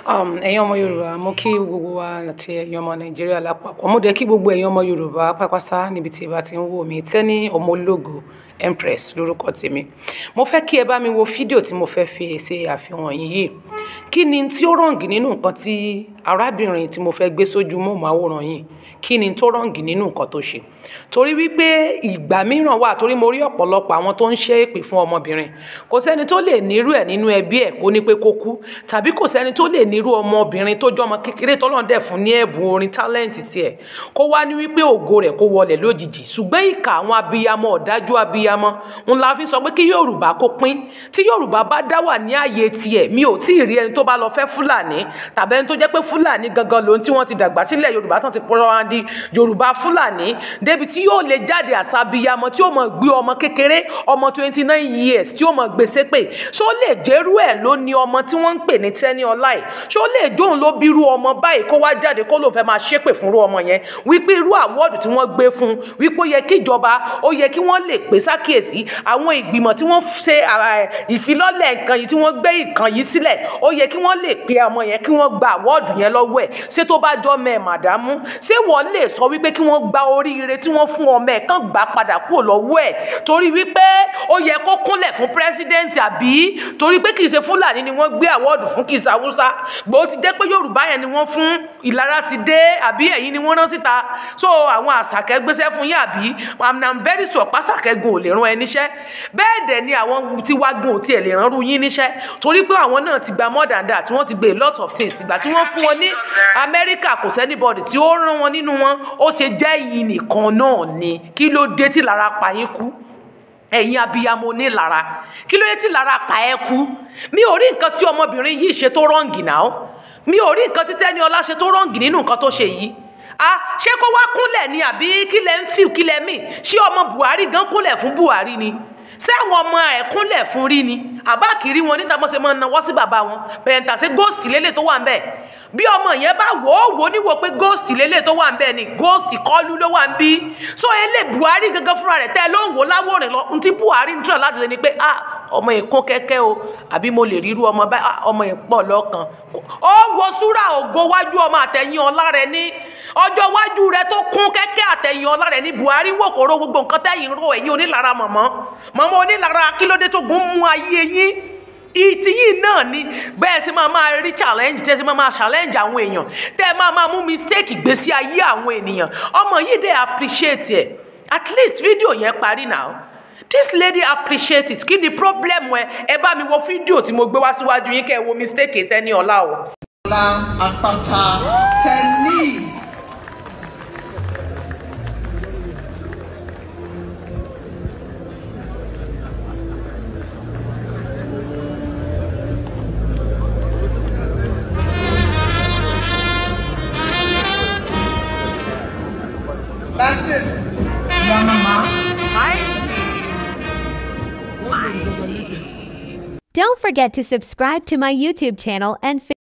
Ẹ̀yin ọmọ Yorùbá, mo kí gbogbo wa àti ẹ̀yin ọmọ Nàìjíríà lápapọ̀. Mo dẹ̀ kí gbogbo ẹ̀yin ọmọ Yorùbá pápásá níbi tí ẹ bá ti ń wò mí. Tẹ́ni ọmọ ológo Empress lórúkọ tèmi. Mo fẹ́ kí ẹ bá mi wo fídíò tí mo fẹ́ fi ṣe àfihàn yìí. Kí ni tí ó wrong nínú nǹkan tí arábìnrin tí mo fẹ́ gbé sójú móhùnmáwòrán yìí? Kí ni tó wrong nínú nǹkan tó ṣe? Torí wípé ìgbà mìíràn wà, torí mo rí ọ̀pọ̀lọpọ̀ àwọn tó ń ṣe èpè fún ọmọbìnrin. Kò sẹ́ni tó lè nírú ẹ̀ nínú ẹbí ẹ̀ kó ní pé kó kú, tàbí kò sẹ́ni tó lè nírú ọmọbìnrin tó jọmọ kékeré t'Ọlọ́run dẹ̀ fún ní ẹ̀bùn orin talent tiẹ̀ kó wá ní wípé ògo rẹ̀ kó wọlẹ̀ lójijì. Ṣùgbọ́n ìkà àwọn abiyamọ, ọ̀dájú abiyamọ ń la fi sọ pé kí Yorùbá kó pín. Tí Yorùbá bá dá wà ní ààyè tiẹ̀, mi ò tí ì rí ẹni tó bá lọ fẹ́ Fúlàní tàbí ẹni tó jẹ́ pé Fúlàní gangan lòun tí wọ́n ti dàgbà sílẹ̀ Yorùbá tán ti pọ́nra wọn di Yorùbá Fúlàní débi tí yóò lè jáde àṣà abiyamọ tí ó mọ̀ gbé ọmọ kékeré, ọmọ 29 years tí ó mọ̀ gbèsè pé ṣó lè jẹ́rú ẹ̀ ló ní ọmọ tí wọ́n ń pè ní Tẹ́níọlá yìí? Ṣó lè jóun ló bírú ọmọ báyìí kó wá jáde kó lóun fẹ́ máa ṣépè fúnrú ọmọ yẹn wípé irú àwọ́ọ̀dù tí wọ́n gbé fún wípé ó yẹ kí ìjọba, ó yẹ kí wọ́n lè pè sákìyèsí àwọn ìgbìmọ̀ tí wọ́n ṣe ìfilọ́lẹ̀ nǹkan yìí, tí wọ́n gbé nǹkan yìí sílẹ̀, ó yẹ kí wọ́n lè pe ọmọ yẹn kí wọ́n gba àwọ́ọ̀dù yẹn lọ́wọ́ ẹ̀. Ṣé tó bá jọ mẹ́ màdámú, ṣé wọ́n lè sọ wípé kí wọ́n gba oríire tí wọ́n fún ọmọ ẹ̀ kán gbà padà kúrò lọ́wọ́ ẹ̀ torí wípé ó yẹ kó kúnlẹ̀ fún pírẹ́sídẹ́ǹtì, àbí torí pé kìí ṣe Fúlàní ni wọ́n gbé àwọ́ọ̀dù fún, kìí ṣe Haúsá, gbò ti dé pé Yorùbá yẹn ni wọ́n fún, ìlara ti dé, àbí ẹ̀yin ni wọ́n rán síta? So àwọn àṣàkẹ́ gbéṣẹ́ fún yín, àbí? I'm very sure pásàkẹ́ gun ò lè rán ẹ níṣẹ́. Bẹ́ẹ̀ dẹ̀ ni àwọn tí wá gun ò tiẹ̀ lè rán rú yín níṣẹ́, torí pé àwọn náà ti gba more than that, wọ́n ti gbé a lot of things. Ìgbà tí wọ́n fún wọn ní Amẹ́ríkà, kò sẹ́nibọ̀dì tí ó rán wọn nínú wọn, ó ṣe jẹ́ yìí nìkan náà ni. Kí ló dé tí lára pa yín kú? Ẹ̀yin abiyamọ onílara, kí ló dé tí lára pa ẹ́ kú? Mi ò rí nǹkan tí ọmọbìnrin yìí ṣe tó wrong náà. Mi ò rí nǹkan tí Tẹ́níọlá ṣe tó wrong nínú nǹkan tó ṣe yìí. Ah, ṣé kó wá kúnlẹ̀ ni, àbí kí lẹ ń fìw, kí lẹ mì? Ṣé ọmọ Buhari gan kúnlẹ̀ fún Buhari ni? Ṣé àwọn ọmọ ẹ̀ kúnlẹ̀ fún rí ni? Àbá kiri wọn níta bọ́n ṣe máa ń nawọ́ sí bàbá wọn bẹ̀rẹ̀ntà. Ṣe ghost lélẹ̀ tó wà ń bẹ̀? Bí ọmọ yẹn bá wò ó wò ó níwò pé ghost lélẹ̀ tó wà ń bẹ̀ ni, ghost kọlu ló wà ń bí. So elé Buhari gangan fúnra rẹ̀ tẹ́ ló ń wò láwòrán lọ. Ntí Buhari ń tọ̀ láti ṣe ni pé ah, ọmọ èkó kẹ́kẹ́ o, àbí mo lè ríru ọmọ báyìí? Ọmọ ìpọ̀ lọ́kàn ó wo súrà ògo wájú ọmọ àtẹ̀yìn ọlá rẹ̀ ní ọjọ́ wájú rẹ̀ tó kún kẹ́kẹ́ àtẹ̀yìn ọlá rẹ̀ ní Buhari wò kóró gbogbo nǹkan tẹ̀yìn rò. Ẹ̀yin onílara, mọ̀mọ́ mọ̀mọ́ onílara, kí ló dé tó gún mú ayé yín? Ìtì yìí náà ni bẹ́ẹ̀ sì máa máa rí challenge, tẹ́ sì máa máa challenge àwọn èèyàn, tẹ́ máa máa mú mistake gbèsè ayé àwọn ènìyàn. Ọmọ yìí dẹ̀ appreciate ẹ̀. At least fídíò yẹn parí now. This lady appreciate it. Kí ni problem ẹ? Ẹ bá mi wo fídíò tí mo gbé wá síwájú yín kẹ́ ẹ wo mistake Tẹ́níọlá o. Àpáta Tẹ́ní. That's it. Yeah, mama. Don't forget to subscribe to my YouTube channel and